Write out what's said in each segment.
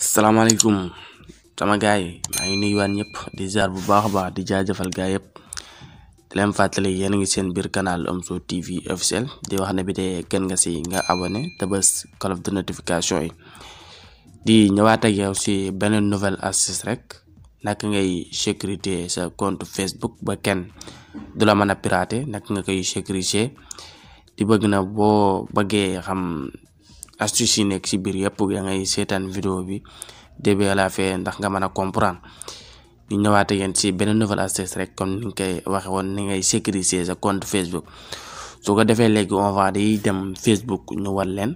Assalamualaikum sama gaay maa ngi nuyuwaat ñëpp di ziar bu baax a baax di jaajëfal gaay yëpp di leen fàttali yéen a ngi seen biir canal Omzo TV officiel di wax ne bi de gën nga si nga abonné te bës cloche de notification yi di ñëwaat ak yow si beneen nouvelle astuce rek naka ngay sécurité sa compte Facebook ba kenn du la mën a pirater naka nga koy sécuriser di bëgg na boo bëggee xam astuce yi nekk si biir yëpp da ngay seetaan vidéo bi début à la fin ndax nga mën a comprendre di ñëwaat ak yéen si beneen nouvelle astuce rek comme ni nga koy waxe woon ni ngay sécuriser sa compte Facebook su ko defee léegi on va di dem Facebook ñu war leen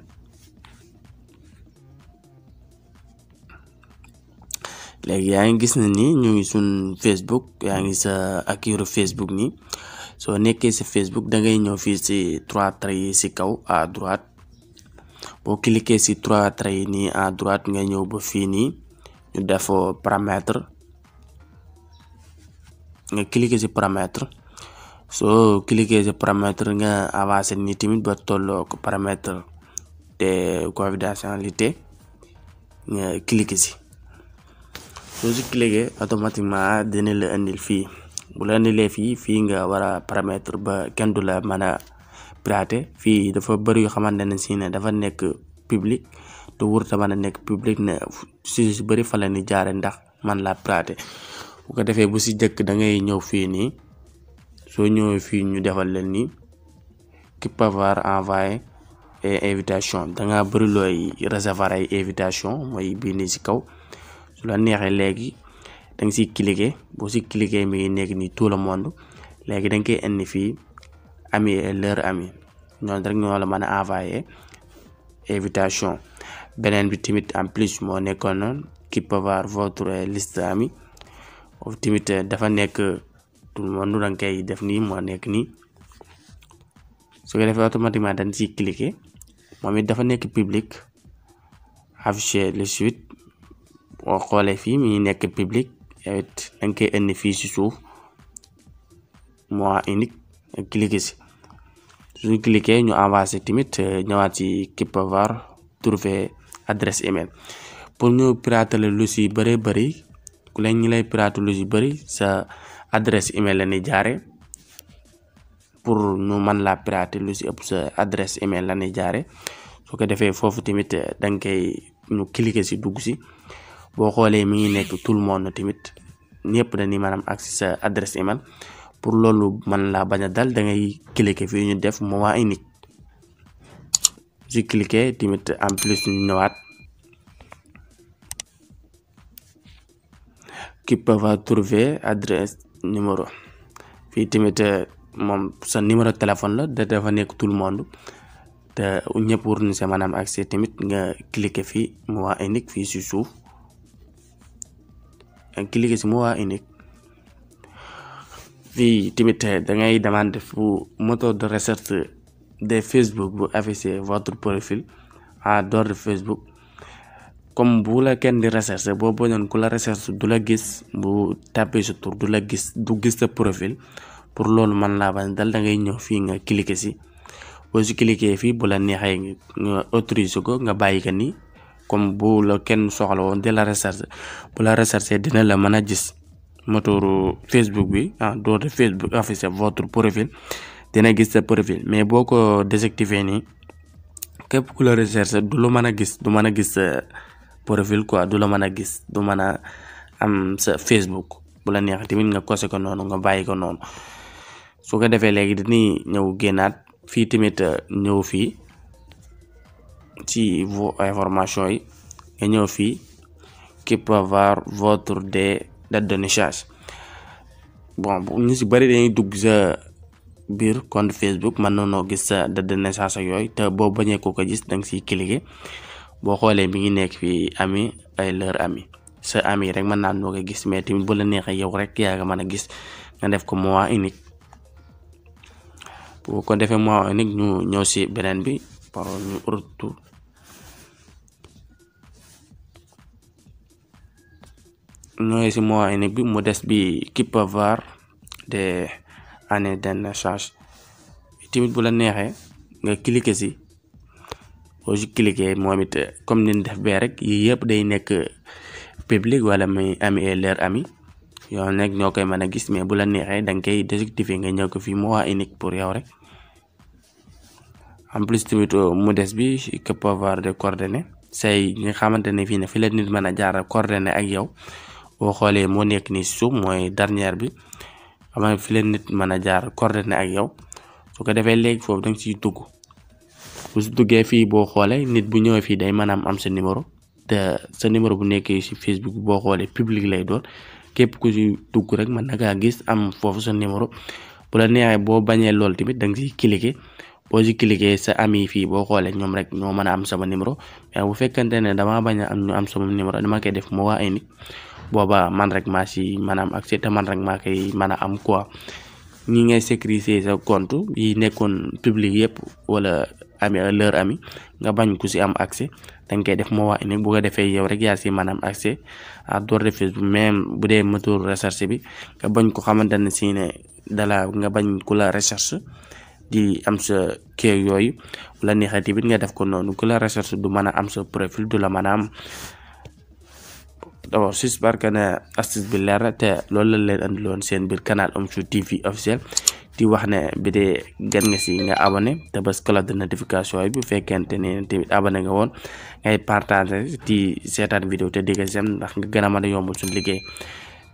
léegi yaa ngi gis na ni ñu ngi sun Facebook yaa ngi sa accueil Facebook ni soo nekkee si Facebook da ngay ñëw fii si trois traits yi si kaw à droite boo cliquer si trois traits yi nii à droite nga ñëw ba fii nii ñu def paramètres nga cliquer si paramètres soo cliquer si paramètres nga avancer ni tamit ba tolloo ko paramètres de confidentialité nga cliquer si soo si cliquer automatiquement dina la andil fii bu la andilee fii nga war a paramètre ba kenn du la mën a pirater fii dafa bëri yu xamante ne si ne dafa nekk public te wurta mën a nekk public ne si bëri fa la ni jaare ndax man la pirater bu ko defee bu si jëkk da ngay ñëw fii nii soo ñëwee fii ñu defal leen nii qui peut avoir envoyé invitation da nga bëri looy recevoir ay invitation mooy bii nii si kaw su la neexee léegi da nga siy cliquer boo si cliquer mi ngi nekk nii tout le monde léegi da nga koy indi fii ami et leur ami ñoom rek ñoo la mën a envoyer invitation beneen bi tamit en plus moo nekkoon noonu qui peut voir votre liste amis of tamit dafa nekk tout le monde da nga koy def nii moo nekk nii su ko defee automatiquement dañ siy cliquer moom it dafa nekk public afficher le suite boo xoolee fii mi ngi nekk public yow it da nga koy indi fii si suuf moi unique nga cliquer si su cliquer ñu avancé tamit ñëwaat ci qui peut voir trouver adresse email pour ñu pirater lu si bëri ku leen ñi lay pirater lu si bëri sa adresse email la ni jaare pour ñu mën la pirater lu si ëpp sa adresse email la ni jaare su ko defee foofu tamit da nga koy ñu cliquer si dugg si boo xoolee mi ngi nekk tout le monde tamit ñëpp dañuy maanaam accès sa adresse email pour loolu man la bañ a dal da ngay cliquer fii ñu def moment unique su cliquer tamit en plus ñu ñëwaat qui peut va trouver adresse numéro fii tamit moom sa numéro téléphone la dafa nekk tout le monde te ñëpp war nañu sa maanaam accès tamit nga cliquer fii moment unique fii si suuf nga cliquer si moment unique fii tamit da ngay demander fu moteur de recherche de Facebook bu afficher votre profil en dehors de Facebook comme bu la kenn di recherche boo bañoon ku la recherche du la gis bu tapé sa tur du la gis du gis sa profil pour loolu man laa bañ dal da ngay ñëw fii nga cliquer si boo si cliquer fii bu la neexee nga autoriser ko nga bàyyi ko nii comme bu la kenn soxla woon de la recherche bu la recherche dina la mën a gis moteur Facebook bi en dehors de Facebook afficher votre profil dina gis sa profil mais boo ko désactiver nii képp ku la recherche du la mën a gis du mën a gis sa profil quoi du la mën a gis du mën a am sa Facebook bu la neex tamit nga kose ko noonu nga bàyyi ko noonu su ko defee léegi dañuy ñëw génnaat fii tamit ñëw fii ci vos informations yi nga ñëw fii qui peut voir votre date de naissance bon ñu si bëri dañuy dugg sa biir compte Facebook mën nañoo gis sa date de naissance ak yooyu te boo bañee ko gis da nga siy cliquer boo xoolee mi ngi nekk fii ami ay leur ami sa ami rek mën naa noo ko gis mais tamit bu la neexee yow rek yaa nga mën a gis nga def ko mois unique boo ko defee mois unique ñu ñëw si beneen bi par ñu retour ñooy si mois unique bi mu des bi qui peut voir des années de naissance tamit bu la neexee nga cliquer si boo ci cliquer moom it comme ni ñu def bee rek yii yëpp day nekk public wala muy ami et leur ami yow nag ñoo koy mën a gis, mais bu la neexee da nga koy désactiver nga ñëw ko fii mot unique pour yow rek. en plus tamit modèle bi que peut avoir des coordonnées say nga xamante ne fii ne fi la nit mën a jaar coordonnées ak yow boo xoolee moo nekk ni suuf mooy dernière bi xam nga fi la nit mën a jaar coordonnées ak yow. su ko defee léegi foofu da nga ciy dugg bu si duggee fii boo xoolee nit bu ñëwee fii day mën a am sa numéro te sa numéro bu nekkee si Facebook boo xoolee public lay doon képp ku si dugg rek mën na ngaa gis am foofu sa numéro. bu la neexee boo bañee loolu tamit da nga siy cliquer boo si cliquer sa ami fii boo xoolee ñoom rek ñoo mën a am sama numéro mais bu fekkante ne damaa bañ a am ñu am sama numéro dama koy def moo waa unique booba man rek maa si mën a am accès te man rek maa koy mën a am quoi. ñi ngay sécuriser sa compte yi nekkoon public yëpp wala ami leur ami nga bañ ku si am accès da nga koy def moo waa unique bu ko defee yow rek yaa si mën a am accès à dehors de Facebook. même bu dee moteur recherche bi nga bañ ko xamante ne si ne dala nga bañ ku la recherche di am sa kii yooyu bu la neexee tamit nga def ko noonu ku la recherche du mën a am sa profil du la mën a am. d'abord j'espère que ne astuce bi leer na te loolu la leen andiloon seen biir canal Omzo TV officiel di wax ne bi dee gën nga si nga abonné te bés cloche de notification yi bu fekkente ne tamit abonné nga woon ngay partager di seetaan vidéo te di nga sem ndax nga gën a mën a yombal suñu liggéey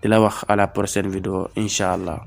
di la wax à la prochaine vidéo incha allah.